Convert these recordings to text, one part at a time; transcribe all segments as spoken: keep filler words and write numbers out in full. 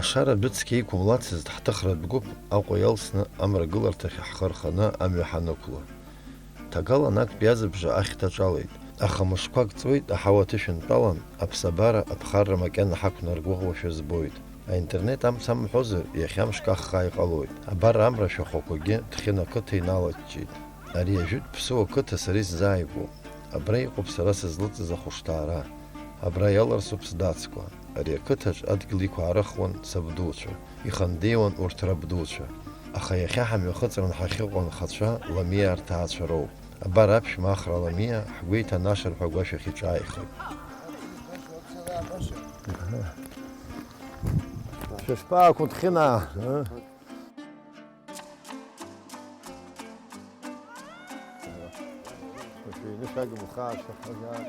Ашара адәы цқьа иқәымлацызт ҳҭыхратә гәыԥ Аҟәа иалсны амрагыларҭахь ҳхы рханы амҩа ҳанықәла. Ҭагалан актәи азыбжа ахьҭа аҿалеит, аха мышқәак ҵуеит, аҳауа ҭышәынтәалан, аԥсабара аԥхарра макьана ҳақәнаргәыӷуашәа збоит. Аинтернет амц амҳәозар, иахьа мшк аххаа иҟалоит. Абар амра ашәахәақәагьы Ҭхьына ақыҭа иналаччеит. Ари ажәытә ԥсыуа қыҭа сара исзааигәоуп. Абра иҟоуп сара сызлыҵыз ахәышҭаара. Абра иаларсуп сдацқәа. Ари ақыҭаҿ адгьыл иқәаарыхуан сабдуцәа, ихандеиуан урҭ рабдуцәа. Аха иахьа ҳамҩахыҵран ҳахьыҟоу анхацәа Ламиа рҭаацәа роуп. Абар аԥшәма Ахра Ламиа ҳгәеиҭанашар ҳәа агәашә ахь иҿааихеит. Шәышԥаақәу, Ҭхьына? Шәыҩны шәагым, ухаашьахазаап.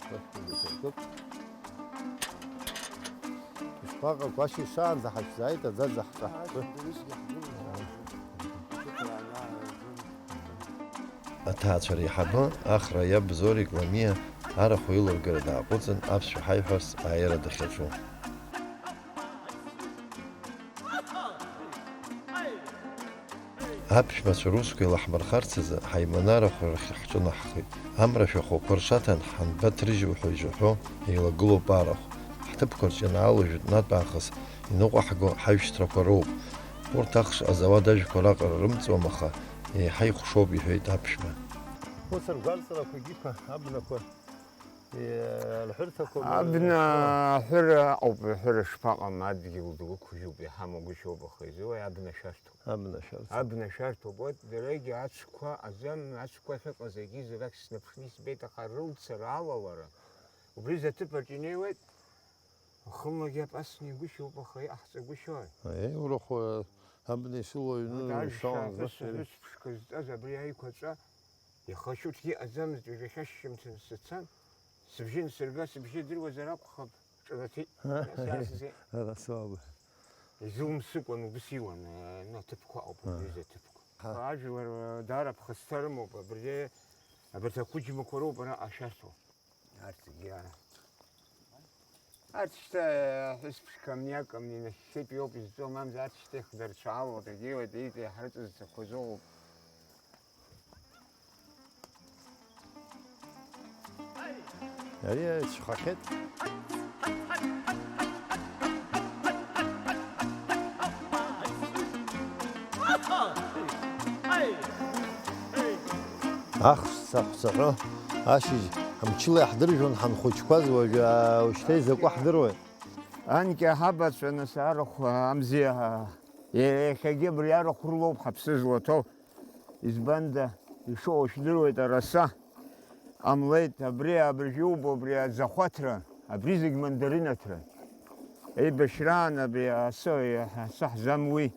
Шәашәҭ. Ишԥаҟақәашь ишаанӡа ҳашәзааит, аӡаӡа ҳкаҳәҳәы. Аҭаацәа реиҳабы Ахра иаб Зорик Ламиа арахә еилыргара дааҟәыҵын, аԥсшәа ҳаиҳәарц ааира дахьаҿу. Аԥшәмацәа русқәа илаҳмырхарц азы ҳаиманарахә рахь ҳҿынаҳхеит. Амра ашәахәақәа ршаҭан ҳанбаҭрыжьуа ҳәа ижаҳәо еилагылоуп арахә. Ҳҭыԥқәа рҿы ианаалоу жәытәнатә аахыс иныҟәаҳго ҳаҩшьҭрақәа роуп. Урҭ ахш азауад ажәқәа раҟара рымҵуам, аха еиҳа ихәшоуп, иҳәеит аԥшәма. Ус ргәарҵрақәагьы ԥа абнақәа Иа-, лҳәырҭақәа абна аҳәыра ауп, аҳәыра шԥаҟам, адгьыл ду ықәжьуп, иҳамагәышьоуп, аха изы уи абна шәарҭоуп. Абна шәарҭоуп. Абна шәарҭоуп, уа дарегьы ацәқәа, аӡы ацәқәа ахьыҟаз егьи зегь ахь снаԥшны исбеит, аха рылцара алалара, убри зы аҭыԥ аҿы инеиуеит, ахымлагьы апасны игәышьоуп, аха иҟаҳҵагәышьои? Еи, урахә, абна исылоу аҩны. Уи ажәшьаахыс ишаанӡа сҳәыцԥшқа зҵаз абри аиқәаҵәа, Иаха шьоугьы иҟаӡамызт, ҩажәа хьашьшьымҭан сцан, сыбжьы нсырга, сыбжьы адыруазар акәхап, ҿнаҭит. Нас иаасзеит. Ара суаба. Изумсыкәан убыс иуан, э, ну, аҭыԥқәа ауп, ҩыза аҭыԥқәа. Ҳа. Ажәлар, э, даара ԥхасҭа рымоуп, абыржәы, абарҭ ақәыџьмақәа роуп ара ашәарҭоу. Арҭгьы ара. Арҭ шьҭа, ҳәызбжь камни акамни нахьхьитәи иоуп изҵо, мамзар арҭ шьҭа ихәда рцәаалоуп, егьиуеит, ииҭ еиҳа рыҵазцақәа зоуп. Ари ицәхахьеит. Ахш цаҳәцаҳәо ашьыжь, мчыла иаҳдыржәуан ҳанхәыҷқәаз, уажәы, ушьҭа изакәу ҳдыруеит. Анкьа ҳабацәа нас арахә амзи, иахьагьы абри арахә рылоуп ҳаԥсы злаҭоу. Избанда, ишыҟоу шәдыруеит, араса ҟамлеит, абри абыржәы иубо, абри аӡахәаҭра, абри зегь мандаринаҭра. Еибашьраан абри асы, асы ҳзам уи.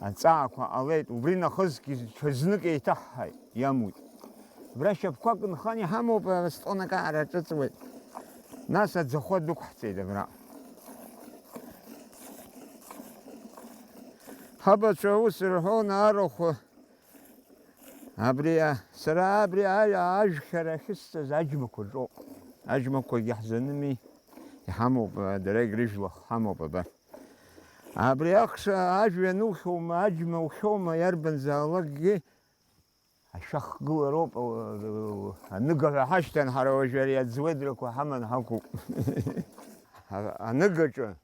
Аҵаақәа ҟалеит, убри нахысгьы ҽазнык еиҭаҳҳаит, иамуит. Абра шьапқәак нхан иҳамоуп, астол акаара ҿыҵуеит. Нас аӡахәа дықәҳҵеит абра. Ҳабацәа ус рҳәон, арахә, абри, а, сара абри аҩ-, ажәхьара ахьысҵаз аџьмақәа рҿоуп. Аџьмақәагьы ҳзанымеи, иҳамоуп, а, дара егьрыжәла ҳамоуп, абар. Абри ахш ажәҩан ухьоума, аџьма ухьоума, иарбанзаалакгьы ашәахгылароуп, а, аныга ҳәа ҳашьҭан, ҳара уажәы ари аӡ-, уедрақәа ҳаман ҳақәуп. А-, аныгаҿы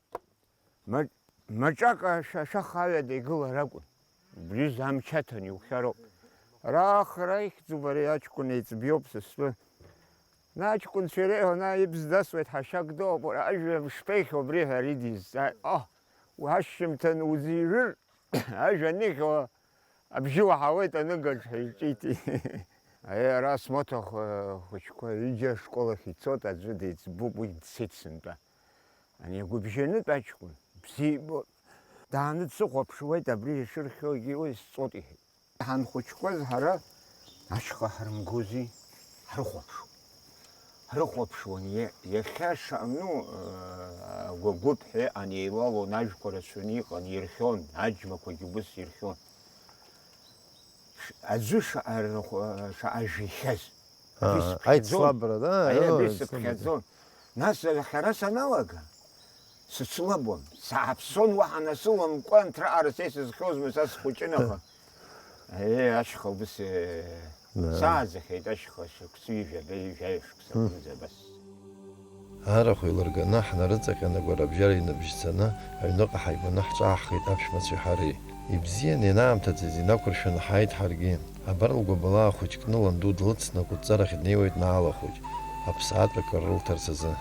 ма-, маҿак ашәа-, ашәах аҩада игылар акәын. Убри замч аҭан иухьароуп. Ара ахра ихьӡуп, ари аҷкәын еиҵбиоуп са стәы. Аҷкәынцәа иреиҳәон, ибз дасуеит, ҳашьак дыҟоуп, уара ажәа шԥеихьоу абри ҳәа ари дизҵааит. Ҟоҳ, уашьжьымҭан узижәыр, ажәа аныхьуа абжьы уаҳауеит аныгаҿ ҳәа иҿиҭит. Аи, ара смоҭа хәыҷқәа ҩыџьа ашкол ахь ицоит, аӡәы деиҵбуп, уи дцеит сынтәа. Ани агәыбжьанытә аҷкәын бзиа ибоит. Дааны дсыхәаԥшуеит, абри ишырхьогьы уи сҵоит, иҳәеит. Ҳанхәыҷқәаз ҳара ашьха ҳрымгози, ҳрыхәаԥшуан. Ҳрыхәаԥшуан, иа-, иахьа шаҟа, ну, агәагәыԥҳәа иҟан, еилалон, ажәқәа рацәаны иҟан, ирхьон, аџьмақәагьы убыс ирхьон. Ш-, аӡәы шаҟа рыхә-, шаҟа ажәа ихьаз. Абри Аа, сыԥхьаӡон. Аицлабра, да? Аи, абри Аицлабра. Сыԥхьаӡон. Нас ҳара саналага, Сыцлабуам, сааԥсон, уаҳа насыламкәа анҭраҟара са исызхьозма, са схәыҷын, аха. Е, ашьха убыс, е, Да. Сааӡахьеит, ашьха шықәс ҩажәа, беи, жәаҩа шықәса Мм. рҟынӡа абас. Арахә еилырганы ҳнарыҵаҟьан, агәарабжьара иныбжьцаны, аҩныҟа ҳаибаны ҳҿааҳхеит аԥшәмацәеи ҳареи. Ибзиан ианаамҭаӡаз инақәыршәаны ҳааит ҳаргьы. Абар лгәабылаа хәыҷ кны ланду длыцны акәытҵарахь днеиуеит Наала хәыҷ, аԥсаатә акыр рылҭарц азы.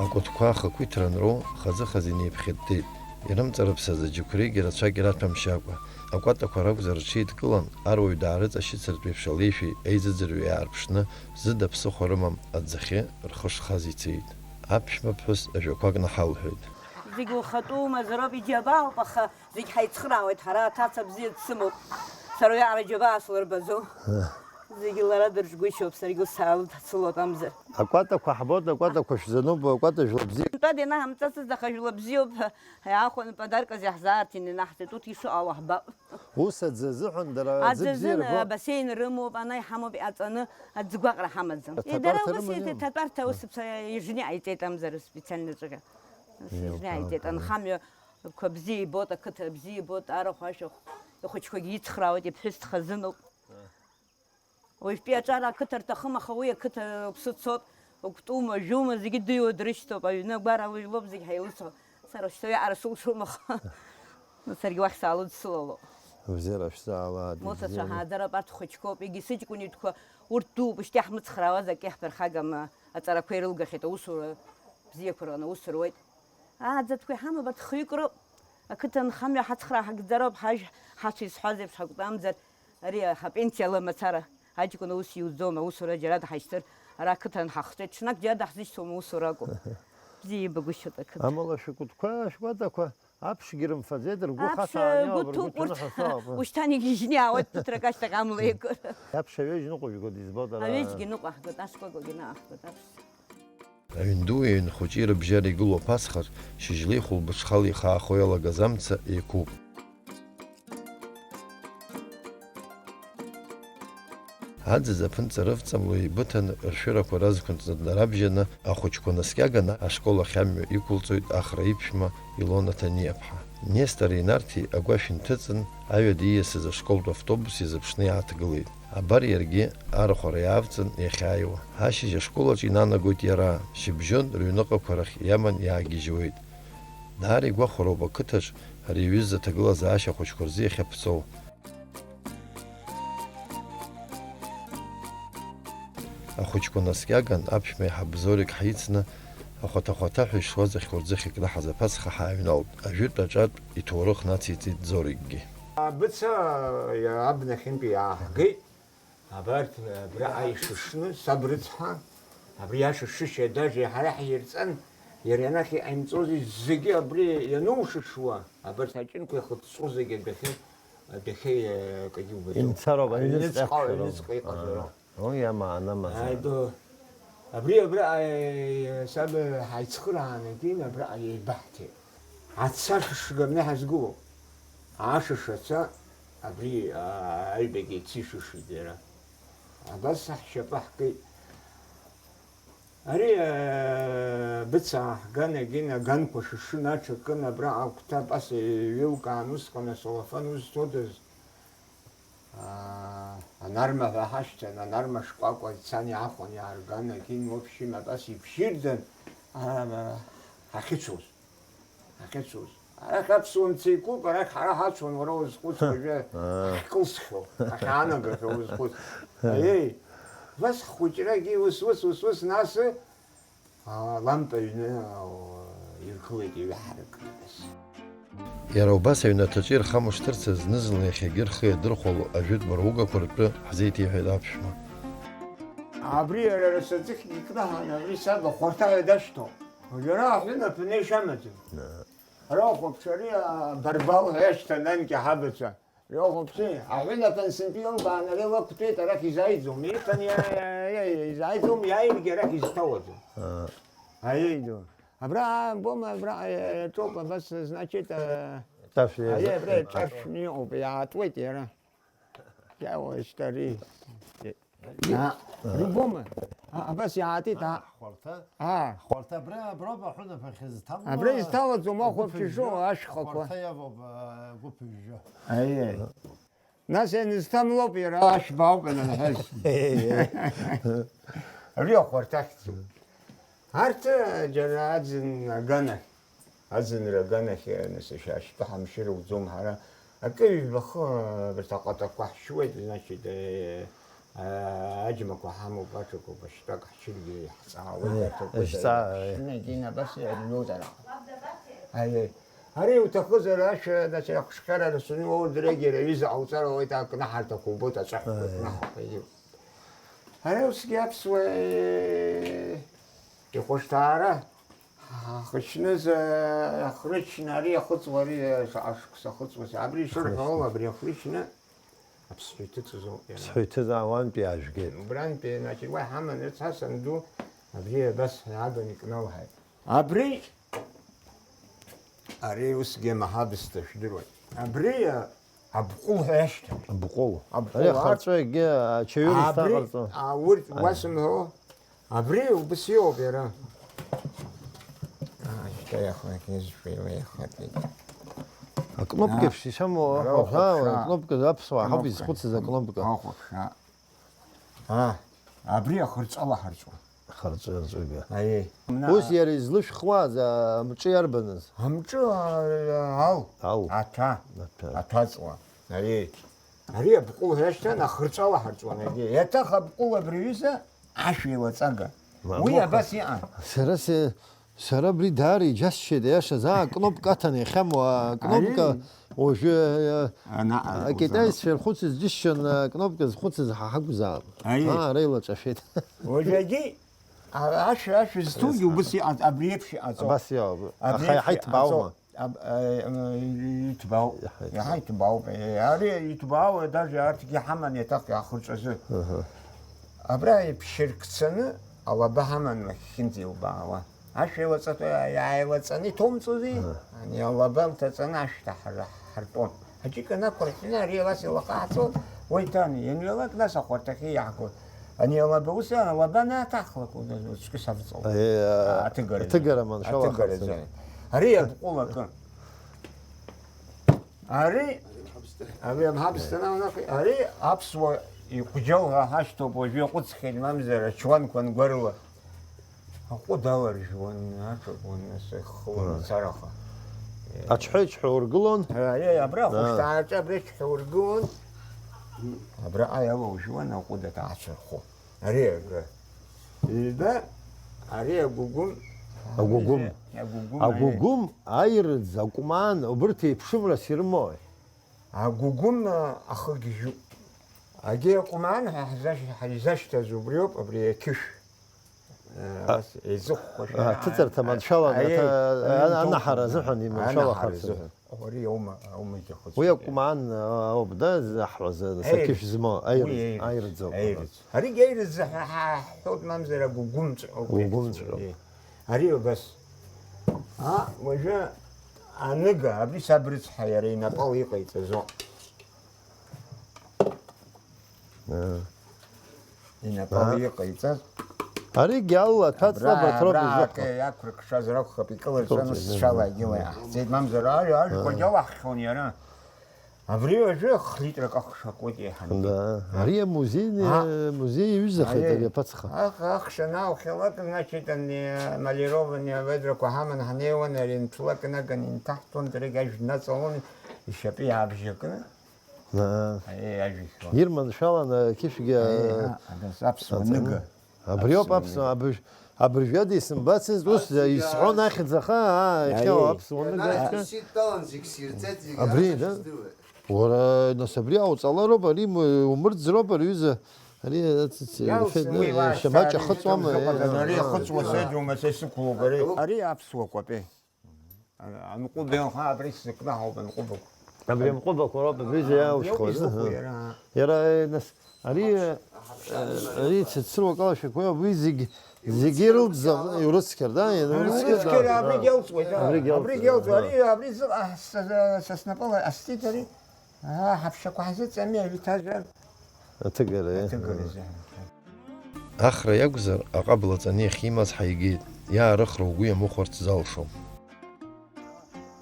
Акәытқәа ахақәиҭра анроу, хазы-хазы инеиԥхьыттеит. Ирымҵарыԥсаз аџьықәреигьы рацәак ираҭәамшьакәа, акәатақәа ракәзар рҽеидкылан, аруаҩ даарыҵашьыцыртә еиԥш алеишәеи аизыӡырҩи аарԥшны, зыда ԥсыхәа рымам аӡахьы рхы шхаз ицеит. Аԥшәма ԥҳәыс ажәақәак наҳалҳәеит. Зегь лхатәы умазароуп, иџьабаауп, аха зегь ҳаицхраауеит, ҳара аҭаца бзиа дсымоуп. Сара уиаҟара џьабаа слырбаӡом. Зегь лара дырҿгәышьоуп, саргьы саалыдҳцылоит амзар. Акәатақәа ҳбоит, акәатақәа шәзануп, акәата жәла бзиа. Тәада инаҳамҵацызт, аха жәла бзиоуп ҳәа иаахәаны подарказ иаҳзаарҭ инанахҵеит, урҭ ишыҟало ҳбап. Ус аӡы азыҳәан дара аӡы Аӡы бзиа азын, рбо. Абасеин рымоуп, ана иҳамоуп иҟаҵаны, аӡы гәаҟра ҳамаӡам. Аҭатәарҭа Дара ус рыман иҭ-, иҟан? Ҭатәарҭа ус ԥса-, ижны иҟаиҵеит амзар специально ҿыга. Ижны иҟаиҵеит, Еилкаауан. Анхамҩа қәа бзиа ибоит, ақыҭа бзиа ибоит, арахә ашәахә ихәыҷқәагьы ицхраауеит, иԥҳәыс дхазыноуп. Уажәтәи аҿар ақыҭа рҭахым, аха уи ақыҭа уԥсы цоит, угәтәума, жәума, зегьы дыҩуа дрышьҭоуп, аҩны агәара уи лоуп зегь ҳаилыцо. Сара шьҭа уиаҟара сылшом, аха саргьы уахь саалыдсылалоуп. Бзиара шәзаалааит, Моҭацәа бзиара. Ҳааӡароуп, арҭ хәыҷқәоуп, егьи сыҷкәын итәқәа урҭ дууп, шьҭа иаҳмыцхраауаз акы иаҳԥырхагам, аҵарақәа ирылгахьеит, аусура бзиақәа рҟны аус руеит. Ааӡатәқәа иҳамоуп, арҭ хҩык роуп. Ақыҭа нхамҩа ҳацхраа ҳагӡароуп, ҳажә-, ҳацәа изҳәаз еиԥш ҳакәтамзар, ари ҳапенсиала мацара, аҷкәын аус иуӡом, аусура џьара дҳашьҭыр, ара ақыҭан ҳахҵәеит, ҽнак џьара даҳзышьҭуам, аусура акәым. Бзиа ибагәышьоит ақыҭа. Амала шәкәытқәа, шәкәатақәа, аԥшгьы рымфаӡеит, ргәы Аԥш, хасааны гәы иауп, ргәы ҭәуп, урҭ ҭынха соуп. Ушьҭан егьыжьны иаауеит, ԥыҭрак ашьҭахь амла икыр. Аԥш аҩежь ныҟәыжәгоит, избоит ара. Аҩежьгьы ныҟәаҳгоит, ашкәакәагьы наҟаҳгоит, аԥш. Аҩндуи аҩнхәыҷи рыбжьара игылоу аԥасхар, шьыжьлеи хәылбыҽхала ихаахо иалагаз амца еиқәуп. Аӡаӡ аԥынҵа рывҵамло еибыҭаны, ршәырақәа разқәынҵны днарабжьаны, ахәыҷқәа наскьаганы ашкол ахь амҩа иқәылҵоит Ахра иԥшәма Илона Ҭаниаԥҳа. Нестори Нарҭи агәашә инҭыҵын, аҩада ииасыз ашколтә автобус иазыԥшны иааҭгылеит. Абар иаргьы арахәара иаавҵын иахьааиуа. Ашьыжь ашкол аҿы инанагоит иара, шьыбжьон рыҩныҟақәа рахь иаман иаагьежьуеит. Даара игәахәароуп ақыҭаҿ ари аҩыза аҭагылазаашьа ахәыҷқәа рзы иахьаԥҵоу. Ахәыҷқәа наскьаган аԥшәма еиҳаб Зорик ҳицны, ахәаҭа-хәаҭа ҳәа ишуаз ахьурӡы ахькнаҳаз аԥацха ҳааҩналт, ажәытә аҿатә иҭоурых нациҵеит Зорикгьы. Абыца абнахьынтәи иааҳгеит. Абарҭ, абраҟа ишышны, саб рыцҳа, абри ашышышьа даже ҳара ҳирҵан, иара ианахь иҟаимҵози зегьы абри ианушышуа, абарҭ аҷынқәа ихыҵәҵәо зегьы адәахьы, адәахьы, э, акгьы убаӡом. Имцароуп, аҩныҵҟа Аҩныҵҟа, иақәшәароуп. Аҩныҵҟа иҟазароуп. Аа, уи амаана амаӡам. Ааи, ду, абри абраҟа, э, саб ҳаицхырааны икын, абраҟа еибаҳҭеит. Аца шышганы ҳазгылоуп. Ашыш аца абри, аа, аҩбагьы ицишышит иара. Абас ҳшьапы ҳкит. Ари, аа, быца ааҳган, егьин аганқәа шышын аҽакын, абраҟа агәҭа абас еиҩылкаан, усҟан асолофан узҭодаз, аа, анарма ҳәа ҳашьҭан, анарма шкәакәа ицан иаахәан, иаарган, егьин, в общем, абас ибжьырдан, аа, ҳахьыцәоз. Ахьыцәоз. Арахь аԥсуа мца икуп, арахь ҳара ҳацәон, уара узхәыц уажәы Аа. ҳкылсхьоу, ҳахьаанагахьоу узхәыц. Аиеи, убас ҳхәыҷрагьы ус, ус, ус, ус, нас, а, лампа ҩны, а, иргылеит иҩаҳаракны, нас. Иара убас аҩнаҭаҿы ирхамышҭырц азны-зынла иахьагьы рхы иадырхәало ажәытә маругақәа ртәы ҳзеиҭеиҳәеит аԥшәма. Абри иара рацәаӡыхьгьы икнаҳан, абри саб ахәарҭаҩы дашьҭоуп. Уажәы ара аҳәынаԥ неишьа амаӡам. Ара ухәаԥш, ари абарбал ҳәа иашьҭан анкьа ҳабацәа. Ари ухәаԥши, аҳәынаԥ ансынтәи илбаан ари лақәтәеит, арахь изааиӡом. Иҭан иа-, иа-, иа-, изааиӡом, иааиргьы арахь изҭауаӡом. Аиеи ду. Абра, бома, абра, э, ҿоуп, абас, значит, э, Ҿаршә аиеи, абра иаҵәа. Ҿаршәны иҟоуп, иаатуеит иара. Иаауеишь, ари. А, рыбома? А, абас иаатит, а. Хәарҭа? А. Хәарҭа абра, аброуп аҳәынаԥ ахьызҭам, Абра а, изҭалаӡом, ахәаԥшь гәыԥыжәжәо, ишоу ашәхақәа. Ахәарҭа иавоуп, а, гәыԥыжәжәо. Аиеи. Нас ианызҭам лоуп иара, ашәба ауп анырҳәаз. Ари ахәарҭахьӡуп. Арҭ, џьара аӡын аганахь, аӡынра аганахь, нас, ашьтәа ҳамшьыр ауӡом ҳара. Акы ҩбахы, абарҭ аҟатақәа ҳшьуеит, значит, э, а, аџьмақәа ҳамоуп, аҽақәа, ашьтәак ҳшьыргьы иаҳҵаауеит, Э, аҽақәа ашьҵа, э. Шьны, Дина, абас иаҩуеит ара. Аиеи. Ари уҭахызар, ашәа, значит, ахәшәқьара рацәаны уоудыргьы, ари аҩыза ҟауҵар ауеит, акнаҳарҭақәа убоит, аҵәаҳәақәа Аиеи. Акнаҳақәа, аиеи. Ари усгьы аԥсуа, э, ихәышҭаара ҳхычныз, э, ахрычны, ари ахыҵуа, ари, э, шаҟа шықәса ахыҵуаз, абри ишырҳәо ала, абри ахрычны аԥсҳәа иҭыҵыз ауп иара. Аԥсҳәа иҭыҵ-, ауантәи аажәгеит. Убрантәи, значит, уа иҳаман, рыцҳа санду, абри абас иааган икналҳаит. Абри, ари усгьы амаҳабысҭа шәдыруеит. Абри, а, абҟәыл ҳәа иашьҭан. Абҟәыл. Абҟәыл Ари арҭ-, ахарҵәагьы ачаҩы абри, рызҭаҟарҵо. А, урҭ Аи. Уасымҳәо, абри убас иоуп иара. А, шьҭа иахлак изшәа илеихатәит. Акнопка А. Еиԥш ишамоу Ара аҳәа, ухәаԥшаа. Акнопка аԥсуаа ҳауп Акнопка. Изхәыцыз акнопка. Ухәаԥшаа. А, абри ахырҵәала ҳарҵәуа. Ахырҵәа-, ахырҵәага. Аиеи. Ус иара излышәхуаз, а, амҿы иарбаныз? Амҿы, а, ал. Ал. Аҭәа. Аҭәа. Аҭәаҵла. Аиеи. Ари абҟәыл ҳәа иашьҭан, ахырҵәала ҳарҵәуан, аиеи. Еиҭах абҟәыл абри аҩыза ашә еилаҵага. Ма, Уи абоха. Абас иҟан. Сара се-, Сара абри даара иџьасшьеит, аиашаз, аа, кнопка аҭан иахьамоу, аа, кнопка Ари? Уажәы, аа, Ана-, акитаисцәа ирхәыцыз џьысшьон, аа, кнопка зхәыцыз ҳа ҳакәзаап. Ари? Аа, ара илаҿашәеит. Уажәгьы, а-, ашәа, ашәа зҭугьы убыс иҟаҵ-, абри еиԥш иҟаҵоуп. Абас иоуп. Абри Аха еиԥш иаҳа иҭбааума? иҟаҵоуп. Аб-, а, а, иҭбаауп. Иаҳа иҭбаауп. Иаҳа иҭбаауп. Е, ари иҭбаауа, даже арҭгьы ҳаман еиҭах иаахырҵәазы. Аҳа. Абра иԥшьыркцаны алаба ҳаман лахьхьынӡа илбаауа. Ашә еилаҵатәы иааилаҵаны иҭоумҵози? Ага. Ани алаба лҭаҵаны ашә ҭаҳар-, ҳартәон. Аџьыка нақәырҳәны ари алас илаҟаҳҵон, уеиҭан ианҩалак, нас ахәарҭахьы иаҳгон. Ани алаба ус, алаба анаҭахлак, уцкы савҵон. Аиеи, а-, Аҭыгара. Аҭыгара маншәала Аҭыгара ахарҵара. Зы. Ари иабҟәыл акы. Ари, ари амҳабсҭа наунахи, ари аԥсуа иҟәџьал ҳәа ҳашьҭоуп, уажәы иаҟәыҵхьеит, мамзар, ачуанқәа ангәарыла. Аҟәыд аларжәуан, аҿакуан, нас ихыла Ага. мацараха. Аҽҳәа-ҽҳәа ургылон? Ари, абра Ага. ахәышҭааҿы абри аҽҳәа ургылон. Абраҟа иалоужьуан аҟәыд аҭаацәа рхәы. Ари акы. Ҩба, ари агәыгәым. Агәыгәым. Агәыгәым, ари. Агәыгәым, аирыӡ, акәман, убырҭ еиԥшымрас ирымои? Агәыгәым, а, ахы гьежьуп. Агьи акәман ҳәа ҳзашь-, ҳаизашьҭаз убриоуп, абри ақьышә. Э, А, ас еизыхәхәа а, шәара. Аҭыҵырҭа маншәалан, Аиеи, аҭа-, аиеи, а-, анаҳара азыҳәан иманшәалахарц азыҳәан. Ари аума, аума иҭахыз. Уи акәман, а, ауп, да, заҳуаз, а, Аирыӡ. Сақьышә змоу, Уи аирыӡ, аирыӡ. Аирыӡ ауп. Аирыӡ. Аригь аирыӡ ҳәа ҳа-, ҳҳәоит, мамзар агәыгәымҵәҟьоуп. Гәыгәымҵәҟьоуп. Ари убас. А, уажәы аныга, абри саб рыцҳа иара инапала иҟаиҵазо. Аа. Инапала Аа. иҟаиҵаз. Аригьы алла аҭәаҵла Абра, абарҭ роуп абра изыхәо. акы иақәыркшаз ракәхап, икылырҵәаны Икылырҵәаны. сцәала егьыла иаҳҵеит, мамзар, аҩ-, ажәқәа Аа. џьала ҳхьон иара. Абри уажәы хлитрак ахш акуеит еиҳаны. Да. Ари амузеи, А. музеи иҩызахеит Аиеи. ари аԥацха. Ах-, ахш анаухьалак, значит, ани амалированный аведрақәа ҳаман ҳнеиуан, ари нҭлак наган инҭаҳтәон, даргьы ажә днаҵалон, ишьапы иаабжьакны. Аа. Аиеи, ажәихьуа. Ирманшәалан ақьышәгьы Аиеи, а, абас аԥсуа аҵаны. ныга. Абриоуп Аԥсуа аԥсуа, ныга. абыржә-, абыржәада исымбацызт, ус Аҵига. исҳәон ахьӡ аха, аа, иахьа Аиеи. аԥсуа ныга Ианашьҭ иахьа. исидтәалан зегь сирҵеит, зегь Абри, арахь да? сыздыруеит. Уара, нас абри ауҵалароуп, ари му-, умырӡроуп, ари ҩыза. Ари ацыци, иалсны иашьа маҷ ахыҵуама, иахьыҟаҵаны, ари ахыҵуа сеидру, мацәа исықәлоуп, ари. Ари аԥсуа кәапеи. Анҟәыбеи анхаа, абри сзыкнаҳауп, анҟәыбақәа. Абри анҟәыбақәа роуп, абри зегь иааушьхуа, изыхәо, аҳа. Иара, э, нас, ари, э, ари цырцыруа калашәақәа, абри зегь, зегь ирылҵӡам, иурыцқьар, да, ианурыцқьар, да, урыцқьар, да. Абригь иалҵуеит, да. Абригь иалҵуеит. Абригь иалҵуеит, ари, абри зы-, а, са, са, са снапала асҭеит ари. Аа, ҳаԥшьақәа ҳзыҵами, ажәытәажәа. Аҭыгара, аҭыгара, аха. Ахра иакәзар, аҟабла ҵаны иахьимаз ҳаигеит, иаарыхра угәы иамыхәарц залшом.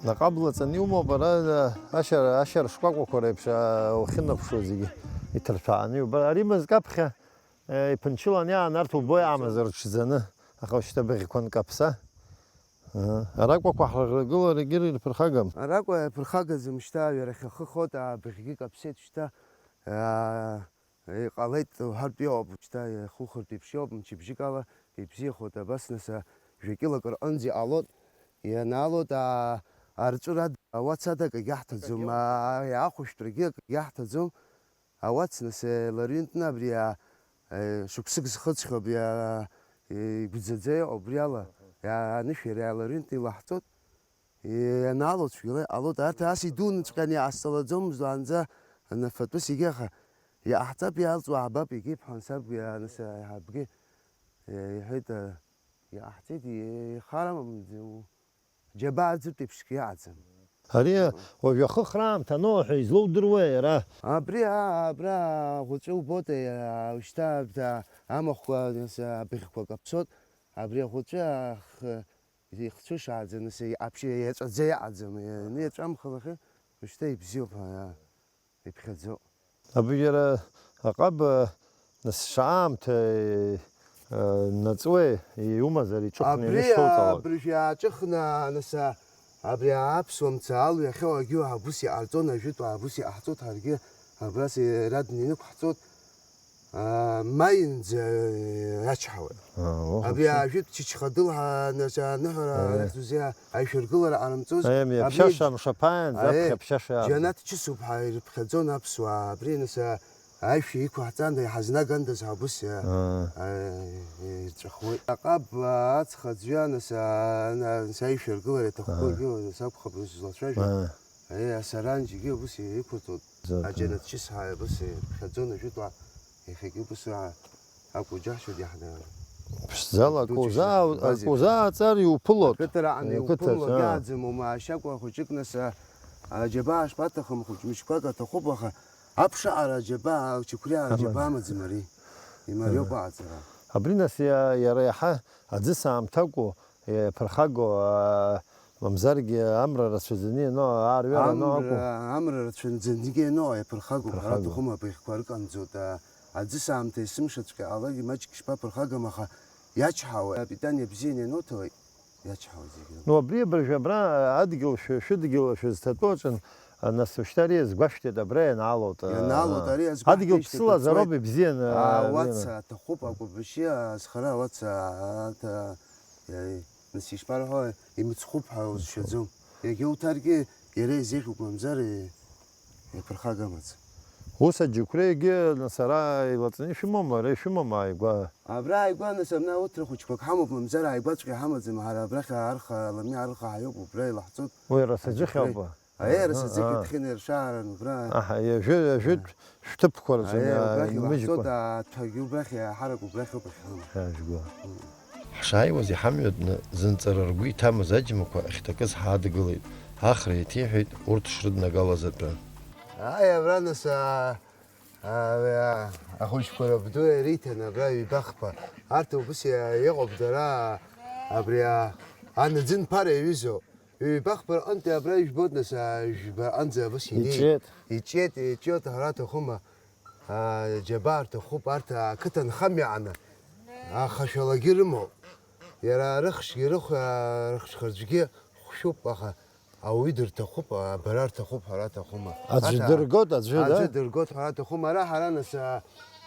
Аҟабла ҵаны иумоуп, ара, ашьара, ашьара шкәакәақәа реиԥш, аа, уахьынаԥшуа зегьы иҭырҭәааны иуба-, ари мызк аԥхьа, э, иԥынчылан иаанарҭ убоит амазар ҽӡаны, аха уажәшьҭа быӷьқәа нкаԥса. Ыы, аракәақәа ҳрыгыларагьы ирԥырхагам. Аракәа иаԥырхагаӡам шьҭа, ҩарахь ахы хоит, аа, быӷьгьы каԥсеит шьҭа, аа, иҟалеит уҳәартә иоуп, шьҭа иахухыртә еиԥш иоуп, мчыбжьык ала ибзиахоит, абас нас, а, жәа-кьылак рҟынӡа иҟалоит, ианаалоит, аа, арҵәыра ада, ауац ада акгьы ҳҭаӡом, аа, иаахәышәтәрагьы акгьы ҳҭаӡом. Ауац, нас, еиларҩынтны абри, а, е, шықәсык зхыҵхьоу абри, а, е, игәӡаӡа иҟоу абри ала, аха, иа-, анышә иара иааларҩынтны илаҳҵоит, е, ианаалоит цәгьала иҟалоит. Арҭ ас идуныҵәҟьаны иҟасҵалаӡомызт уаанӡа, анафатәыс егьи, аха иҟаҳҵап, иаалҵуа аабап, егьи иԥҳәан саб, а, нас, аиҳабгьы, е, иҳәеит, а, иҟаҳҵеит, е, ихарам, џьабаа ӡыртә еиԥшгьы иҟаӡам. Ари уажә ахыхраамҭа аноуҳәа излоудыруеи иара? Абри, аа, абра аӷәыҵәы убоит, аа, ушьҭа абра амахәқәа, нас, абыӷьқәа каԥсоит. Абри аӷәыҵәы ахы ихцәышааӡа, нас, иҟаԥшьы иаҵәаӡа иҟаӡам. Иану иаҵәамхалахьы, ушьҭа ибзиоуп, аа. Иԥхьаӡоуп. Абри иара аҟаб, нас, шаамҭа, э, наҵуеи, иумазар иҿыхны абри, инышьҭоуҵалак? Абыржә иааҿыхны, нас, абри аԥсуа мца алҩахьоу агьу абус иҟарҵон, ажәытәуаа абус иҟаҳҵоит, ҳаргьы абас ирадны инықәҳҵоит, а, маинӡа, э, иачҳауеит. Аа, уаҳа абри бзиа. Ажәытә чычхадыл ҳа-, нас, аныҳәара, аиа, аӡәзиа аишәыргылара ҟарымҵоз. Аиа, абри иаԥшьаша мшаԥаанӡа, аиа, аԥхьа ԥшьаша иаԥхьа. Џьанаҭ чысуп ҳәа ирыԥхьаӡон аԥсуаа. Абри, нас, а, аишәа иқәаҳҵанда, иҳазнагандаз ҳәа убыс, а, аа, а, ирҵәахуеит. Аҟаб, а, аҵх аӡәы, нас, а, на-, нас аишәыргылара иаҭахқәоу, аа, агьы, нас акәхап, нас злацәажәо. Аа. Аиа, асаранџьгьы убыс иқәырҵоит. Зата. Аџьанаҭ чысҳәа убыс ирыԥхьаӡон ажәытәуаа. Иахьагьы убыс акәу џьаҳшьоит иаҳдырра. Ԥшӡала дуӡӡа акузаа-, шьҭахь акузааҵар иуԥылоит. Ақыҭараҟны ақыҭаҿ, иуԥыло, аа, иааӡам, ума ашьакәа хәыҷык, нас, а, аџьабаа шԥаҭахым, хәыҷ мыжьқәак аҭахуп, аха аԥшаара аџьабаа, ачықәриаара аџьабаа амаӡам ари. Имариоуп, аа, аҟаҵара. Абри, нас, иа-, иара иаҳа аӡыс аамҭакәу, иаԥырхагоу, аа, мамзаргьы амра рацәаӡаны иану, аарҩара иану акәу? Амра, амра рацәаӡаныгьы иану, иаԥырхагоуп, ҳәара, иаԥырхагоуп, аҭахума, абыӷьқәа рыҟамӡоит, аа, аӡыс аамҭа есымша цәгьа ҟалак, маҷк шԥаԥырхагам, аха иачҳауеит, апитание бзианы иануҭалак, иачҳауеит зегьы. Ну, абри абыржәы абра адгьыл шәы-, шәыдгьыл шәызҭатәоу аҿын, а, нас ушьҭа ари азгәашәҭеит абра ианаалоит, а, ианаалоит, ари азгәаҳҭеишьҭеит, адгьыл ԥсыла аҵуеит. Зароуп ибзиан, а, ауаца аҭахуп, акәабашьы азхара ауаца, а, аҭа-, Иа-, нас ишԥарҳәо, имыцхәуп ҳәа узшәаӡом. Иагьа уҭаргьы, иара изеиӷьуп, мамзар, и-, иаԥырхагамаӡам. Ус аџьықәреигьы, нас, ара илаҵаны ишәымоума, ара ишәымоума ааигәа? Абра ааигәа, нас, абна урҭ рыхәыҷқәак ҳамоуп, мамзар, ааигәаҵәҟьа иҳамаӡам, ҳара абрахь арха, Аламиа арха ҳаиоуп, убра илаҳҵоит. Уи рацәа аџьықәреи. Ӡыхьауба? Аиеи, рацәа, аҳа, ӡыхь, аа, иҭхьаны иршааран, убра. Аҳа, иажәы-, иажәытә шәҭыԥқәа рзы, аиеи, иа-, убрахь инмыжькәа. Илаҳҵоит, аҭәагьы убрахь, аҳарак убрахь ауп иахьыҟоу. Иажәгәа. М. Ҳшааиуаз иҳамҩатәны, зынҵара ргәы иҭамыз аџьмақәа ахьҭакыз ҳадгылеит. Ахра иаҭиҳәеит урҭ шрыднагалаз атәы. Ааи, абра нас, аа, аа, ахәыҷқәа рабду ириҭан абра ҩбахԥа. Арҭ убыс иа-, иҟоуп дара, абри, аа, анаӡын ԥара иаҩызоу. Ҩбахԥа рҟынтәи абра ижәбоит, нас, а, жәба рҟынӡа абас инеит. Иҿиеит. Иҿиеит, иҿиоит, ҳәара аҭахума? А, џьабаа рҭахуп, арҭ ақыҭа нхамҩа аҟны. Ахашәалагьы рымоуп. Иара рыхшгьы, рыхә-, а, рыхшхырцәгьы хәшәуп, аха ауаҩы дырҭахуп, абара рҭахуп, ҳәара аҭахума? Аӡәы, арҭ, а, дыргоит, аӡәы, аӡәы да? Дыргоит, ҳәара аҭахума? Ара ҳара, нас, а,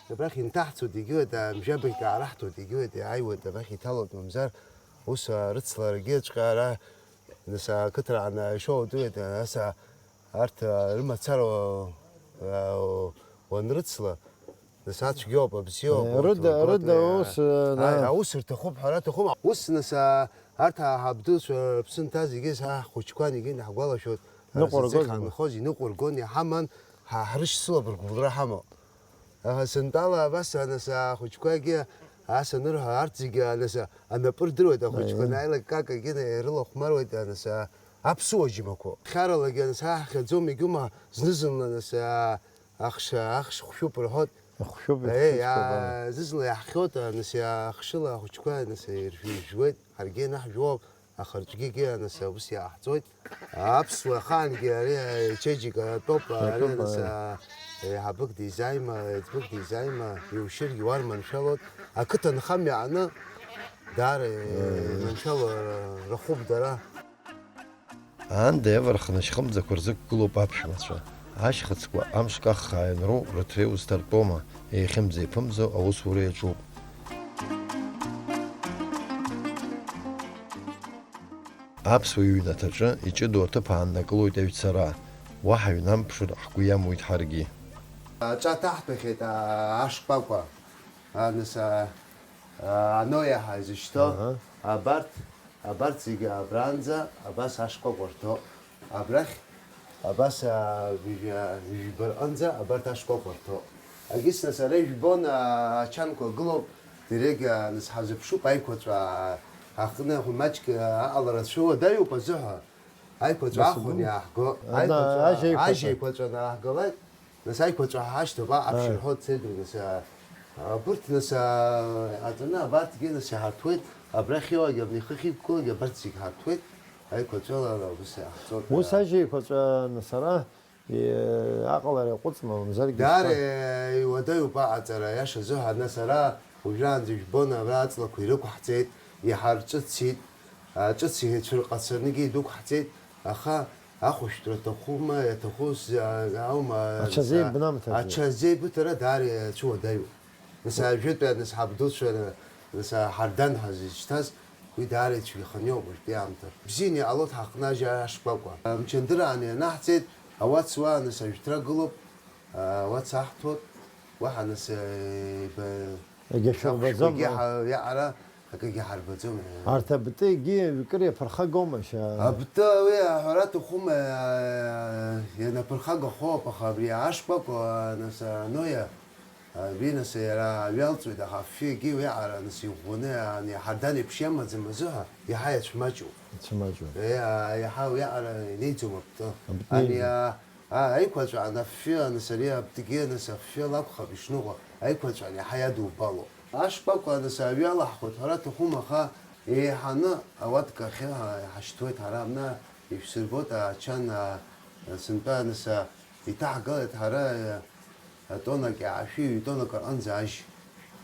абрахь инҭаҳцоит, егьиуеит, а, мжьабаҩык аарахьҭоит, егьиуеит, иааиуеит, абрахь иҭалоит, мамзар, ус, а, рыцларагьы ҵәҟьа ара Нас ақыҭраҟны ишоу удыруеит, нас а-, арҭ, а, рымацара уа-, уа-, уанрыцла, Нас ацәгьоуп, абзиоуп, Э, урҭ рыда, ургоит, рыда э, ус, э, а, на- аус рҭахуп, ҳәа рҭахуп. Ус, нас, а, арҭ ҳа-, ҳабдуцәа рыԥсы нҭаз егьыс ҳа-, ҳхәыҷқәа егьи иаҳгәалашәоит, Ныҟәыргозма? Зыӡыхь аанхоз иныҟәыргон, иҳаман, ҳа-, ҳрышьцылап ргәыбылра ҳамоуп. Аха сынтәала абас, а, нас, ахәыҷқәагьы ас анырҳәа, арҭ зегьы, а, нас, а, анапы рдыруеит ахәыҷқәа, Аиеи. Анааилак какагьы ирылахәмаруеит, а, нас, а, аԥсуа џьмақәа. Хьаралагьы, а, нас, ҳа ҳхьаӡом, егьума, зны-зынла, нас, а, ахш, ахш хәшәуп рҳәоит. Хәшәуп, Еи, ихшәуп, аа, зызла иаҳхьоит, а, нас, а, ахшыла ахәыҷқәа, нас, иржәуеит, ҳаргьы ианаҳжәуоуп. Ахырҵәгьы, нас, ус иааҳҵоит. Аԥсуа ахаангьы ари ачеиџьыка атәоуп, ари, Атәоуп, нас, аи. А, еиҳабык дизаима, еиҵбык дизаима, иушьыргьы уарманшәалоит. Ақыҭанхамҩа аҟны даара, Аи. Иманшәало рахуп дара. Аанда иаварханы ашьхымӡақәа рзықәгылоуп аԥшәмацәа. Ашьхыцқәа амш каххаа ианроу рыҭра иузҭартәома, еихьымӡа-еиԥымӡо аусура иаҿуп. Аԥсуа иҩнаҭаҿы иҷыдоу аҭыԥ ааннакылоит аҩцара. Уаҳа ҩнамԥшыр ҳгәы иамуит ҳаргьы. Аҿа ҭаҳҭәахьеит, а, ашкәакәа, а, нас, а, а, аноиаҳа изышьҭоу, Аҳа. Абарҭ, абарҭ зегьы абранӡа абас ашкәакәа рҭо. Абрахь, абас, а, ҩажәа-, ҩажәба рҟынӡа абарҭ ашкәакәа рҭо. Агьысны сара ижәбон, а, ачанқәа гылоуп, дырҩегь, а, нас ҳазыԥшуп аиқәаҵәа, а, аҟны маҷк, а, аҟалара цәуадаҩуп азыҳәа. Аиқәаҵәа Дасу ахәын ду? Иааҳго. Ана, Аиқәаҵәа, ажь еиқәаҵәа. Ажь еиқәаҵәа анааҳгалак, нас аиқәаҵәа ҳашьҭоуп, аҟаԥшьы Аи. Рҳәо дцеит, нас, а, абырҭ, нас, а, аҵаны абарҭгьы, нас, иҳарҭәуеит, абрахь иоуагь, абни ихыхь иқәгылогь абарҭ зегь ҳарҭәуеит, аиқәаҵәала ус иаҳҵоит, Ус а. Ажь еиқәаҵәа, нас, ара, е, аҟалара иаҟәыҵма, мамзаргьы Даара ишԥа- Иуадаҩуп аҟаҵара, аиаша азыҳәан, нас, ара уажәраанӡа ижәбон, абра аҵлақәа ирықәҳҵеит, иҳарҿыцит, а, ҿыц ицәырҟацаныгьы идәықәҳҵеит, аха ахәышәтәра аҭахума, иаҭаху з-, а, аума, Ача нас, а, зеибнамҭаӡеит. Ача зеибыҭара даара ицәуадаҩуп. Нас ажәытәи, нас ҳабдуцәа, нас Ҳардан ҳәа зышьҭаз, уи даара ицәгьаханы иоуп уажәтәи аамҭа. Бзианы иҟалоит ҳаҟны ажьа ашкәакәа. Мчандыраан ианаҳҵеит, ауац уа, нас ажәҭра гылоуп, а, ауац аҳҭоит, уаҳа, нас, э, ба-, Егьа шәырбаӡом, Егьа а? Ҳа-, иаҟара акгьы ҳарбаӡом, э. Арҭ абтыгьы ҩкыр иаԥырхагома, шьа? Абты уи аҳәара аҭахума, э, ианаԥырхагахоуп, аха абри ашкәакәа, нас, аноиа, Абри, нас, иара аҩы алҵуеит, аха афҩы егьи уиаҟара, нас, иӷәӷәаны, ани, аҳардан еиԥш иамаӡам азыҳәа, иаҳа иацәмаҷуп. Иацәмаҷуп. Е, а, иаҳа уиаҟара инеиӡом абты. Абты Ани, иеиӡом. А, а, аиқәаҵәа, ан афҩы, нас, ари абтгьы, нас, афҩы лакәхап ишныҟәо, аиқәаҵәа ан иаҳа иадубало. Ашкәакәа, нас, аҩы алаҳхуеит ҳәа аҭахума, аха еиҳаны ауатка ахьы ҳа-, ҳашьҭуеит ҳара, абна ишәсырбоит, ачан, а, сынтәа, нас, а, Иҭаҳгалеит ҳара, атоннак иаашәи ҩ-тоннак рҟынӡа ажь.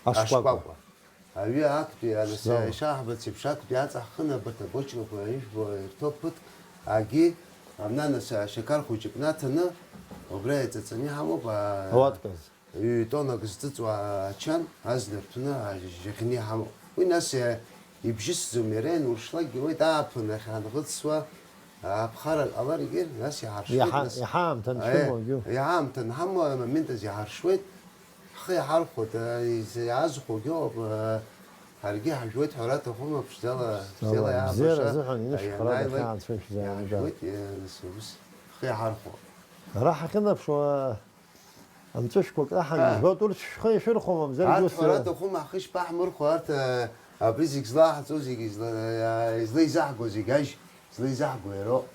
Ашкәакәа. Ашкәакәа. Аҩы актәи, анас, Шзауа. Ишаҳбац еиԥш, актәи аҵа ҳхын абарҭ абочкақәа ижәбо ирҭо ԥыҭк, агьи, амнанас ашьақар хәыҷык наҭаны, убра иҵаҵаны иҳамоуп, а, Ауатказы. Ҩ-тоннак зҵыҵуа ачан азна рҭәны ажьаӷьны иҳамоуп. Уи нас, а, ибжьысӡом, иара иануршлакгьы уеит, ааԥын ахь анӷыцуа, аԥхара ҟаларгьы, нас иҳаршуеит, Иаҳа-, нас. Иаҳа аамҭа Аиеи, аншәымоугьы. Иаҳа аамҭа анҳамоу амомент азы иҳаршуеит, ҳхы иҳархәоит, а, из-, иаазхәогьы ыҟоуп, а, ҳаргьы ҳажәуеит, ҳәарада, ҳәарада, ҳәарада, ԥшӡала, ԥшӡала, ԥшӡала иаабаша, бзиара азыҳәан инышәхарада ианааилак, хьаацәа шәзааимгар. Иаҳжәуеит, нас, ус, ҳхы иҳархәо. Ара ҳахьынаԥшуа, Амҵәышәқәа кнаҳан, А. Ижәбоит, урҭ шәхы ишәырхәо, мамзаргьы Арҭ ус, ҳәара э, аҭахума, ҳхы ишԥаҳмырхәо, арҭ, э, абри зегь злаҳҵо, зегь изла-, э, излеизаҳго, зегь ажь злеизаҳго иароуп.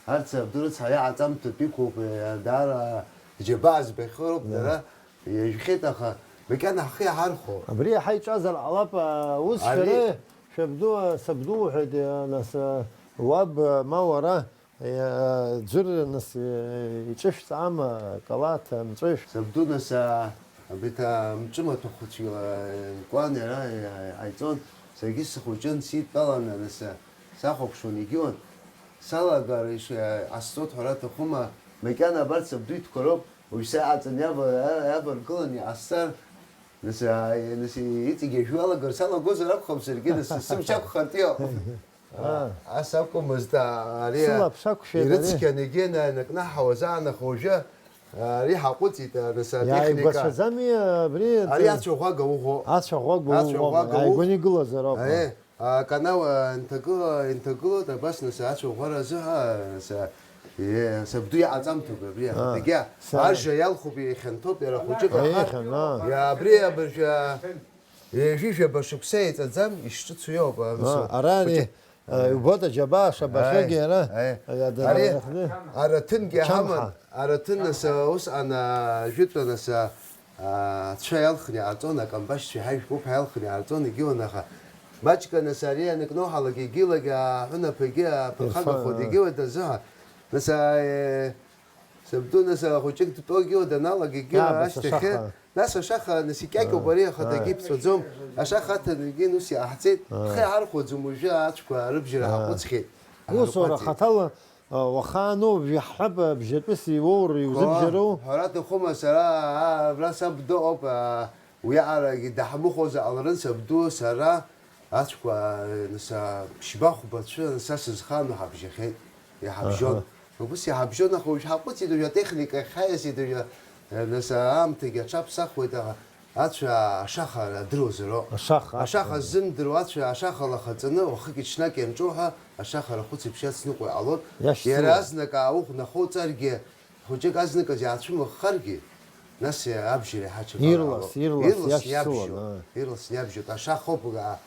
Арҭ абду рыцҳа иаҟаҵамҭатә иқәуп, э, даара џьабаа збахьоуп, Да. Дара иажәхьеит, аха макьана ҳхы иаҳархәо. Абри иаҳа иҿазар ҟалап, а, ус Ари шәара, шәабду, а, сабду уҳәеит, а, нас, а, уаб, а, ма уара, Иа-, ӡәыр, нас, иа-, иҿышәҵаама, акалаҭ, амҵәышә? Сабду, нас, а, абри ҭа-, амҿы маҭәахәцәгьала икуан, иара, иа-, иҟаиҵон. Саргьы схәыҷын, сидтәаланы, нас, а, сахәаԥшуан, егьиуан. Салагар иш-, а, ҟасҵоит ҳәара аҭахума, макьана абарҭ сабду итәқәа роуп, уажә саҟаҵан иава-, иа-, иаваргылан иҟасҵар, нас, а, нас, иҵегь ажәҩалагар салагозар акәхап, саргьы, нас, сымч ақәхартә иҟоуп. Аа. Ас акәмызт, а, ари Сылаԥш ақәшәеит ари. Ирыцқьан егьи анаанакнаҳауаз аан, аха уажәы Ари ҳаҟәыҵит, а, нас атехника. Иааигәацәаӡами абри? Ари ацәаӷәага уӷәӷәо. Ацәаӷәага уӷәӷәо. Ацәаӷәага уӷәӷәо. Ааигәаны игылазароуп. Аиеи. Аканал, а, инҭагыла-, инҭагылоит, абас, нас, ацәаӷәара азы, а, са, е, сабду иҟаҵамҭоуп абри, а, дагьа, са- ажа иалхуп, ихьанҭоуп, иара хәыҷык, аха, ихьан, а, иа-, абри абыржәы, а, ҩажәижәаба шықәса еиҵаӡам, ишҿыцу иоуп, а, нас, а, ара ари, хәыҷык. А, иубоит аџьабаа шабахьагьы, аиеи, ара, аиеи. Ари, ари, араҭынгьы ҳаман, араҭын, нас, усҟан, а, жәытәан, нас, а, ацәа иалхны иҟарҵон, акамбашьцәа иҳажәгоуп ҳәа иалхны иҟарҵон, егьиуан, аха маҷк, нас, ари аныкноуҳалак, егьилагьы аҳәынаԥ егьи аԥырхагахоит, егьиуа дазыҳәа. Нас, а, э, сабду, нас, ахәыҷык дтәоугьы даналак, егьи ашьҭахьы. Нас ашаха, нас, икьакьоуп ари, ахаҭагьы иԥҵәаӡом. Ашаха аҭан егьи ус иааҳҵеит. Ҳхы иҳархәаӡом уажәы ацәқәа рыбжьара ҳаҟәыҵхьеит. Усура хаҭала. Уаха ануп, жәаҳҳәап, бжьатәыс иуоур иузыбжьару? Ҳәара аҭахума, сара, а, абра саб дыҟоуп, а, уиаҟарагьы даҳмыхәозар ҟаларын, сабду, сара ацәқәа, а, нас, а, ԥшьба-хәба цәы, нас, са сызхану ҳабжьахьеит, иҳабжьон. Аҳа. Убыс иҳабжьон, аха уажә ҳаҟәыҵит, уажә атехника ахь ҳаиасит, уажә, а, нас, а, аамҭагьы аҽаԥсахуеит, аха Ацәа ашаха адыруазароуп. Ашаха, ашаха ашаха. Ззымдыруа ацәа ашаха лахаҵаны, уахыки-ҽнаки анҿоуҳәа, ашаха рахәыц еиԥш иацныҟәо иҟалоит. Иашьцылон. Иара азнык аауӷә нахоуҵаргьы, хәыҷык азныказ иаацәымыӷхаргьы, нас абжьара иаҳа аҽакала ирлас, иҟалоит. Ирлас, ирлас иашьцылон, иабжьоит. Аа. Ирлас иабжьоит. Ашаха ауп, а,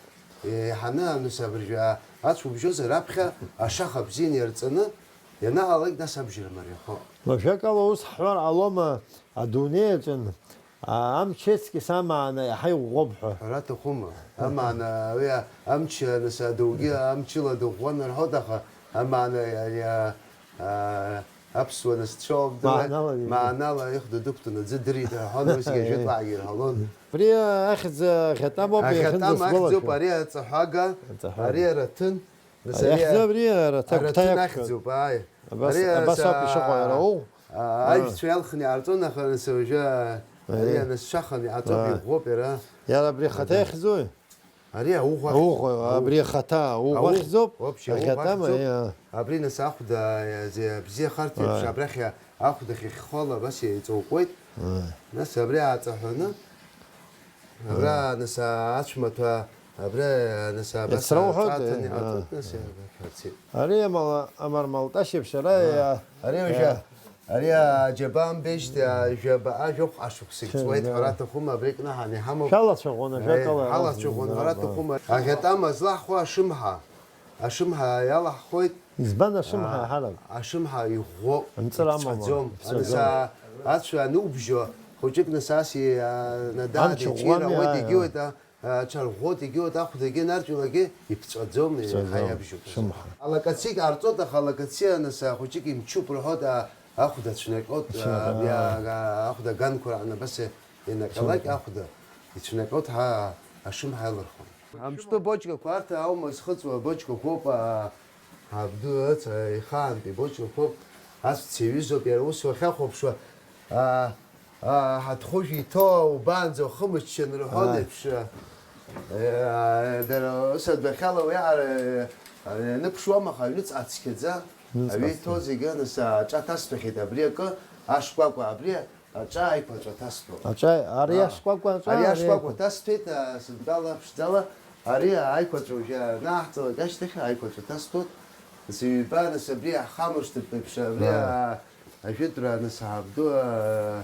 еиҳаны, анус абыржәы, а, ацәа убжьозар раԥхьа ашаха бзианы иарҵаны ианаалак, нас абжьара мариахоит. Ажәакала, ус ҳҳәар ҟалома, адунеи аҿы А, амч ецкьыс амаана иаҳа иӷәӷәоуп ҳәа. Ҳәара аҭахума? Амаана, уи а-, амч, нас, адаугьы амчыла дыӷәӷәан рҳәоит, аха амаана ари, а, а, аԥсуа насцәоуп, маанала, маанала ихәда дықәтәаны аӡы дырит рҳәон, усгьы ажәытәаагьы ирҳәалон. Абри ахьӡ аӷьатамоуп, аӷьатам иахьынӡасгәалашәо. Ахьӡуп, ари аҵаҳәага, аҵаҳәага. Ари араҭын. Нас ари иахьӡу абри араҭ-, араҭын агәҭа иақәшәон. Ахьӡуп, ааи. Абас, ари абас ауп аса-, ишыҟоу иара, уу? А, аишьцәа иалхны иҟарҵон, аха нас уажәы, а, ари, аи, анысшаха иҟаҵоуп, аи, иӷәӷәоуп иара. Иара абри ахаҭа иахьӡуи? Ари ауӷә ахьӡуп. Ауӷә, ауӷә. Абри ахаҭа ауӷә ахьӡуп, вообще ауӷә ахьӡуп. Аӷьатама, иа. Абри нас ахәда, а, зи-, абзиахарҭа еиԥш, аи, абрахь ахәда хьыхьхәала абас еиҵоукуеит. Аи. Нас абри ааҵаҳәаны, Абра, нас, ацәмаҭәа, абра, нас, абас иацрауҳәоит, аҿаҭаны, э, иҟаҵоит, нас, э, иҳәарцеит. Ари амала-, амармалташь еиԥш ара, э, иа-, ари уажәы, э, ари аџьабаа мбеижьҭеи, а, жәаба, а, жәохә ашықәсагь ҵуеит, да, ҳәара аҭахума, абри кнаҳан иҳамоуп. Шәалацәаӷәон, э, ажәакала, ҳалацәаӷәон, ҳәара аҭахума. Аӷьатама злаҳхуа ашымҳа. Ашымҳа иалаҳхуеит. Избан ашымҳа, аа, ҳарак? Ашымҳа иӷәӷәоуп, анҵыра амам, иԥҵәаӡом. Иԥҵәаӡом. Анса-, ацәа анубжьо, хәыҷык насаси, аа, надаада амч ицәира ӷәӷәами, ауеит, аа, егьиуеит, аа, аҽарӷәӷәоит, егьиуеит, ахәдагьы нарҵәилагьы иԥҵәаӡом, иԥҵәаӡом, еиҳа иабжьоуп. Шымҳа. Алакациагь ҟарҵоит, аха алакациа нас ахәыҷык имчуп рҳәоит, аа, ахәда цәнаҟьоит, цәнаҟьоит, аа, иа-, ахәда аганқәа раан абас ианаҟьалак, цәнаҟьоит, ахәда ицәнаҟьоит, ҳа, ашымҳа иалырхуан. Амҿтәы бочкақәа, арҭ аума зхыҵуа абочкақәоуп, аа, абду ыц-, ихаантәи бочкақәоуп, ацәца иаҩызоуп, иара ус уахьахәаԥшуа, аа, аа, ҳаҭхәыжә иҭоу убаанӡа ухымыччан рҳәон, ааи, еиԥш, аа, дара ус адәахьала уиаҟара, аа, ианыԥшуама, аха аҩныҵҟа цқьаӡа, ҩныҵҟа аҩы иҭоу цқьа. Зегьы, нас, аҿа ҭасҭәахьеит, абри акы, ашкәакәа, абри Аҿа аиқәаҵәа ҭасҭәо. Аҿа, ари, аа, ашкәакәа, аҿа, ари ари ашкәакәа аиқәа- ҭасҭәеит, аа, сынтәала, ԥшӡала, ари аиқәаҵәа уажәы анааҳҵалак ашьҭахь аиқәаҵәа ҭасҭәоит. Нас ҩба, нас абри иаҳхамыршҭып еиԥш, абри, аа, аа, ажәытәра, нас ҳабду, аа,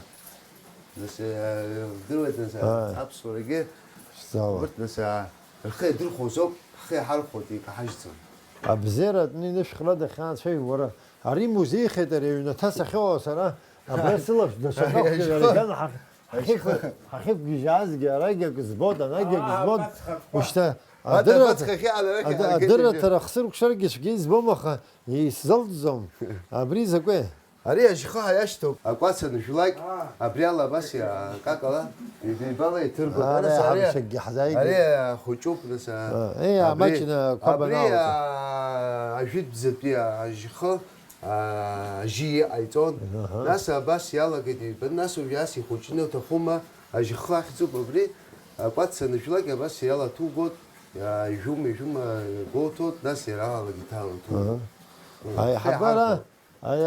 нас, аа, вдыруеит, нас, аа, аԥсуарагьы. Ԥшӡала. Урҭ, нас, аа, рхы иадырхәозоуп, ҳхы иҳархәоит, икаҳажьӡом. Абзиара атәны инышәхра дахьаанцәажәо, уара, ари музеихеит, ари аҩнаҭа сахьыҟоу сара, абра сылаԥш даҽа ари хахәгьы ашьха-, иара иганахьах-, ҳахьықәгьежьаазгьы арагьы акы збоит, анагьы акы збоит. Ушьҭа адырраҭара, адырраҭара хсыркәшаргьы цәгьа избом, аха исзылҵӡом. Абри закәи? Ари ажьха ҳаиашьҭоуп, акәац анжәлак, абри ала абас иа-, акакала, ҩба-ҩбала иҭыргоит. Ара, нас ари, ҳамшьакгьы ҳзааигеит. Ари ахәыҷуп, нас, а, а, еи, абри, амаҷны ақәаб абри, анаалга. А, ажәытәӡатәи ажьхы, а, ажьы иҟаиҵон. Аҳа. Нас абас иалагеит ҩба, нас уажә ас ихәыҷны уҭахума, ажьхы ахьӡуп абри, акәац анжәлак абас иалаҭугоит, а, ижәума, ижәума гәоуҭоит, нас иара алагьы иҭалаҭугоит. Аҳа. М, аиҳабыра, иҳархәоит. Аи,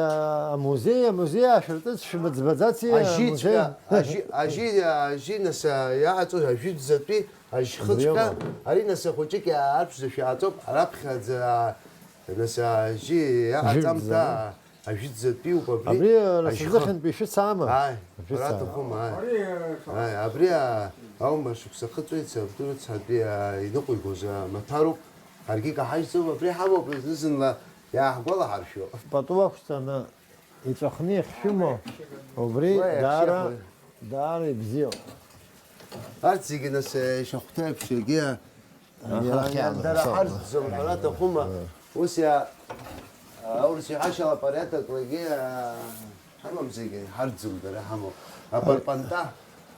амузеи, амузеи аашәыртыц, шәмыӡбаӡаци, амузеи? Ажьиҵәҟьа, ажьи, ажьи, ажьи, нас, иааҵоз ажәытәӡатәи ажьхыҵәҟьа, убриоума. Ари, нас, ахәыҷык иаарԥшӡашәа иааҵоуп, араԥхьаӡа, нас, ажьи иаҟаҵамҭа, ажәытәӡа, ажәытәӡатәиуп абри. Абри, нас, ажьхы-, зыхьынтәи шәыцаама? Ааи, шәыцаама. Ара аҭахума, ааи. Ари, ааи, абри, а, аума шықәса хыҵуеит, сабду рыцҳатәи, а, иныҟәигоз, а, маҭәароуп. Ҳаргьы икаҳажьӡом, абри ҳамоуп зны-зынла иааҳгәалаҳаршәо. Пату ақәҵаны иҵәахны иахьшәымоу, убри, уа, даара, иахьшьыхәа, даара ибзиоуп. Арҭ зегьы, нас, ишахәҭоу еиԥш, егьи, а, аха, ирахьаанагоит, дара ҳарӡӡом ҳәа раҭахума? Ус иа-, аурыс иҳәашьала апорядок лагьы, а, ҳамам зегьы, ҳарӡӡом, дара ҳамоуп. Апарпанта.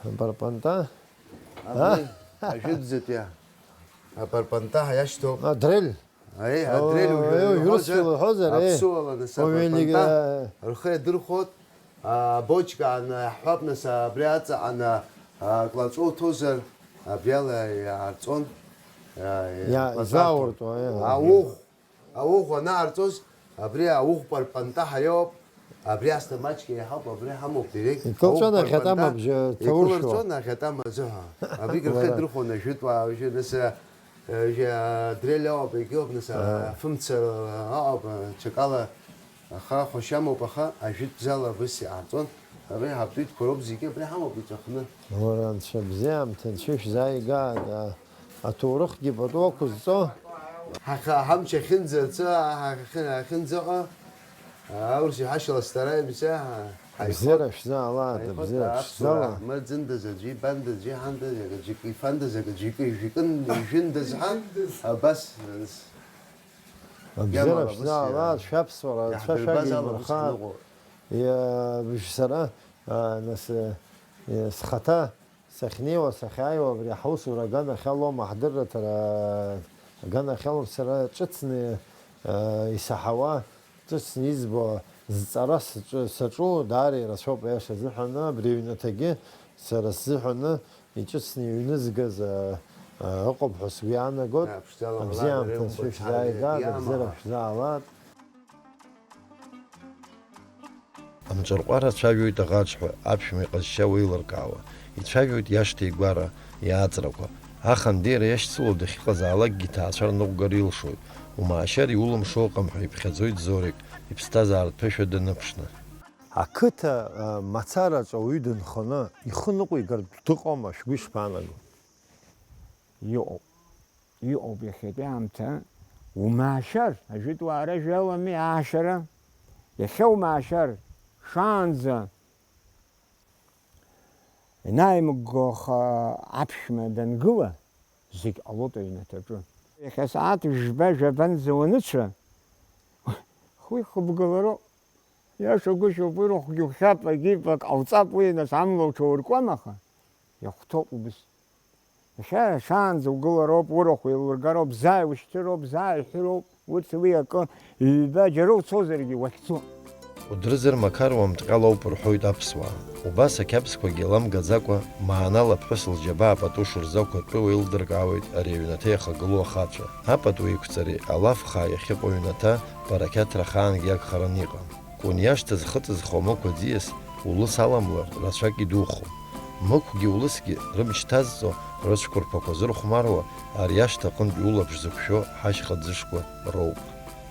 Апарпанта? Абри, а? Ажәытәӡатәи апарпанта ҳәа иашьҭоуп. Адрель. Аи, адрель, о, уажәы, аи, уажәы иуҳәозар, урысшәала уҳәозар, аи. Аԥсуала, нас, уи апарпанта, а, рхы иадырхәоит, а, абочка ааны иаҳҳәап, нас, абри аҵаҟаны, а, клаҵәо уҭозар, абриала иаарҵон, а, иа-, клаҵәарҭа. Изаауртәуа, аи, ауӷә, ауӷә анаарҵоз, абри ауӷә парпанта ҳәа иоуп. Абри асҭа маҷк еиҳауп, абри ҳамоуп, директ. Икылҵәон ауӷә ахьатама парпанта, абжьы ҭауршәуа. Икылырҵәон ахьатама азыҳәа. Абригь рхы, уара, идырхәон ажәытәуаа, уажәы, нас, а, а, дрель ауп, егьоуп, нас, а, афымца ауп, а, ҽакала, аха хәашьамоуп, аха ажәытә бзала абас иҟарҵон. Абри ҳаптуитқәа роуп зегьы, абри ҳамоуп иҵәахны. Уара, анцәа бзиа, амҭ анцәа ишәзааигааит, а. Аҭоурыхгьы пату ақәызҵо. Ҳаха-, ҳамч ахьынӡарҵо, аҳа-, ахьы-, ахьынӡаҟа, аурыс иҳәашьала стараемся, ҳа-, ҳаихот. Абзиара шәзаалааит, ҳаихот, абзиара аԥсуара шәзаала. Ҳмырӡындаз аӡәы ибандаз, аӡәы иҳандаз, аӡәы ик-, ифандаз, аӡәы ик-, ижәикын, ижәындаз ҳәа, абас, абзиара шәзаалааит, шәаԥсуара, анцәа шәагимырха. Иаҳдырбазароуп ус ҳныҟәо. Иа-, бжь сара, а, нас, э, схаҭа Сахьнеиуа, сахьааиуа, абри ҳусура аганахьалоума, ҳдырраҭара аганахьалоума, сара ҿыцны, э, исаҳауа, ҿыцны избо зҵара саҿу, саҿу даара ирацәоуп, аиаша азыҳәан, абри аҩнаҭагьы сара сзыҳәаны иҿыцны иҩнызгаз, э, э, ыҟоуп ҳәа сгәы иаанагоит. Абзиаамҭа анцәа ишәзааигаз, абзиара шәзаалааит. Амҿырҟәара цәажәоит аӷаҿҳәа, аԥшәма иҟазшьа уеилыркаауа, ицәажәоит иашҭа игәара, иааҵрақәа. Ахан деира иашьцыло дахьыҟазаалакгьы ҭаацәар ныҟәгар илшоит, умаашьар иулымшо ыҟам ҳәа иԥхьаӡоит Зорик, иԥсҭазаара ҭәышәа даныԥшны. Ақыҭа, а, мацараҿы ауаҩы дынханы, ихы ныҟәигартә дыҟоума, шәгәы ишԥаанаго? Иҟоуп. Иҟоуп иахьатәи аамҭа, умаашьар, ажәытә уаара жәалами аашара, иахьа умаашьар, шаанӡа ианааимгго аха аԥшәма дангыла, зегь ҟалоит аҩнаҭаҿы. Иахьа асааҭ жәба, жәабанӡа уаныцәа, хәы ихыбгалароуп. Иашагәышьоуп, уи рахәгьы ухьап, агьип, ак ҟауҵап, уи нас амла уҽауркуам, аха иахәҭоуп убыс. Иахьа шаанӡа угылароуп, урахә еилургароуп, заа иушьҭыроуп, заа иҳәыроуп, урҭ уи акы, ҩба џьара уцозаргьы уахьцо. Кәыдры зырмақаруа амҭҟьалоуп рҳәоит аԥсуаа. Убас ақьабзқәагьы еиламгаӡакәа, маанала аԥҳәыс лџьабаа пату шырзақәу атәы еилдыркаауеит ари аҩнаҭа иахагылоу ахацәа. Апату еиқәҵареи алаф хаа иахьыҟоу аҩнаҭа барақьаҭра ахаангьы агхараны иҟам. Кәын иашҭа зхыҵызхуа Мықә аӡиас улыс аламлар рацәак идухом. Мықәгьы улысгьы рымч ҭазҵо, рыцәқәырԥақәа зырхәмаруа, ари ашҭа аҟынтә иулаԥш зықәшәо ҳашьха ӡышқәа роуп.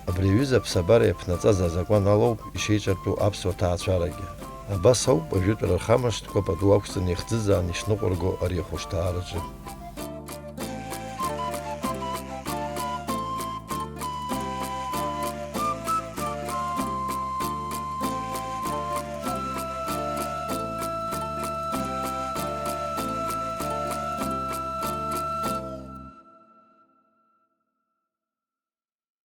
Абри аҩыза аԥсабара иаԥнаҵаз азакәан алоуп ишеиҿартәу аԥсуа ҭаацәарагьы. Абас ауп уажәытәра рхамышҭқәа пату ақәҵаны ихӡыӡааны ишныҟәырго ари ахәышҭаараҿы.